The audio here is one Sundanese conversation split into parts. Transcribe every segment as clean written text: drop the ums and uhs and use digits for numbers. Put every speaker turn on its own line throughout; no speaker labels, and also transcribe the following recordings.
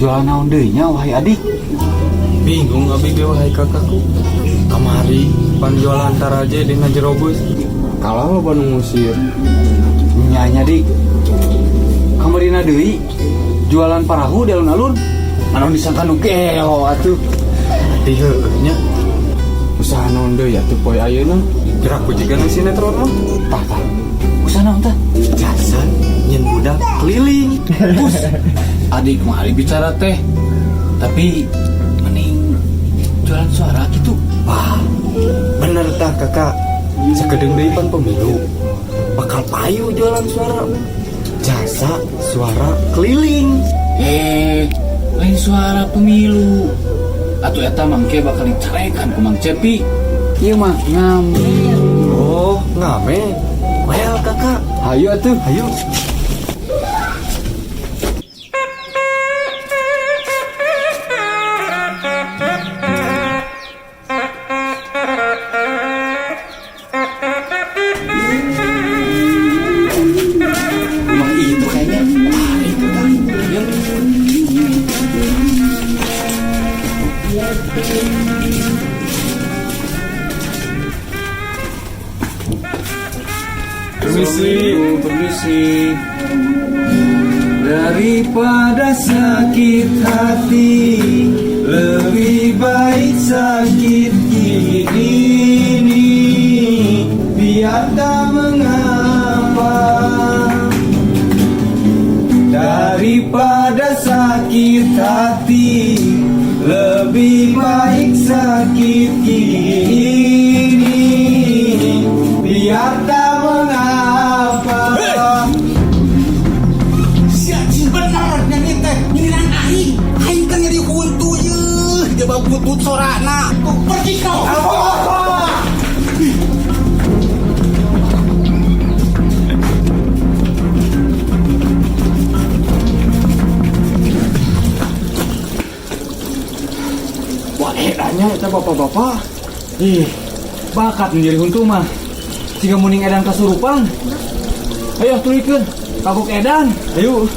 Jualan naon deui nya wahai adik?
Bingung abi ge wahai kakakku. Kamari pan jualan taraje dina jero bus. Kalah loba nu ngusir.
Nya nya dik. Kamarina deui jualan parahu di alun-alun. Anu disangka nu gelo atuh.
Di heueuh nya. Usaha naon deui atuh poe ayeuna? Gerak ku jiga nu sinetron mah.
Tah tah. Usaha naon tah?
Jasa nyen budak keliling.
Bus. Adik mah ari bicara teh. Tapi mending jualan suara gitu.
Wah, bener tah kakak. Sakedeung deui pan pemilu. Bakal payu jualan suara mah. Jasa suara keliling.
Eh, lain suara pemilu. Atuh eta mangke bakal dicarekan ku Mang Cepi. Ieu mah ngamen.
Oh, ngamen. Well, kakak.
Hayu atuh,
Ayo.
Rumah itu kayaknya. Wah, itu tah. Yuk.
Permisi.
Permisi. Daripada sakit hati, lebih baik sakit gini. Biar tak mengapa. Daripada sakit hati, lebih baik sakit gini. Biar tak mengapa.
Sia cing bener nyanyi teh nyindiran aing. Aing kan nyeri huntu yeuh, jaba butut sorana. Tuh pergi kau.
Wah, edannya eta bapak-bapak. Ih, bakat menjadi huntu mah. Jika muning edan kasurupan. Ayo tulikeun, kagok edan.
Ayo.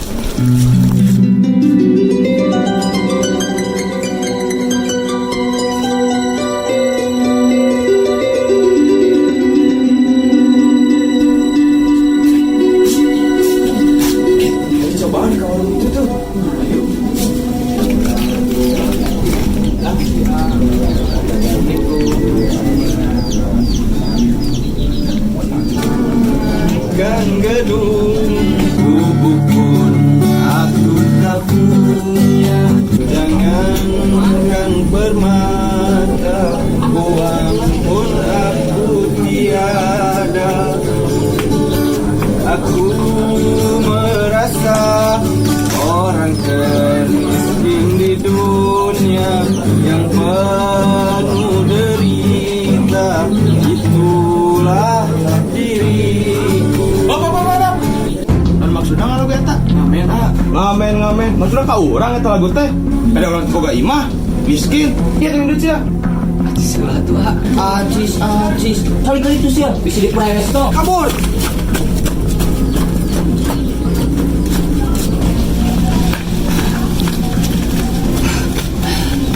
Ayo cobaan ke warung itu tuh. Ayo.
Gang gedung bubuk pun aku tak punya. Jangankan permata, uang pun aku tiada. Aku merasa orang termiskin di dunia yang penuh derita. Itulah diriku.
Bapak bapak bapak. Dan maksudna lagu eta?
Ngamen ah.
Ngamen ngamen. Maksudna ka urang eta lagu teh. Ada orang boga imah, miskin. Iya teh indut sia.
Acis lah tuh ah. Acis acis. Kali-kali itu sih bisa di presto.
Kabur.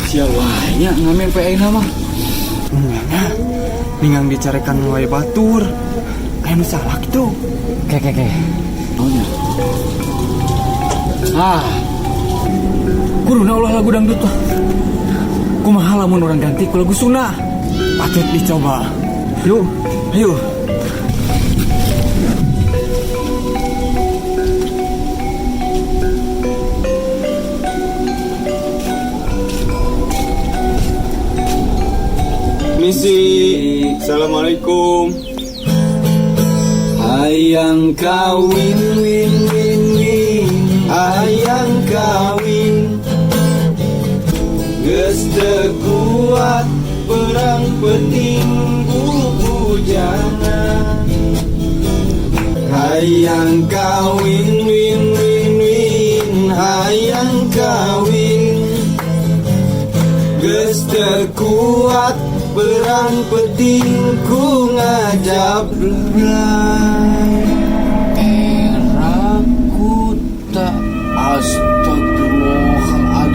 Sia wae nya ngamen pe ayeuna mah.
Nya, ningang dicarekan wae batur. Aya nu salah kitu.
Ke ke ke. Naonnya? Ah. Kuduna ulah lagu dangdut tuh. Kumaha lamun urang ganti ku lagu Sunda?
Patut dicoba. Yuk, ayo.
Misi. Assalamualaikum.
Hayang kawin win win win,
Hayang kawin. Geus teu kuat perang penting bubujangan. Hayang kawin win win win, hayang kawin. Geus teu kuat perang penting ku ngajablay.
Eraku tak astagfirullahaladzim.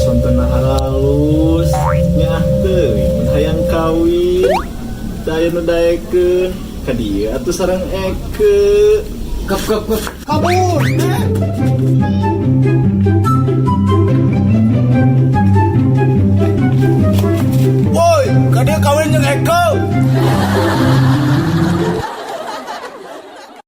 sontena aralus. Nyaah teuing mun hayang kawin. Teu aya nu daekeun. Ka dieu atuh sareng Eke.
Kep kep kep.
Kabur. Eh.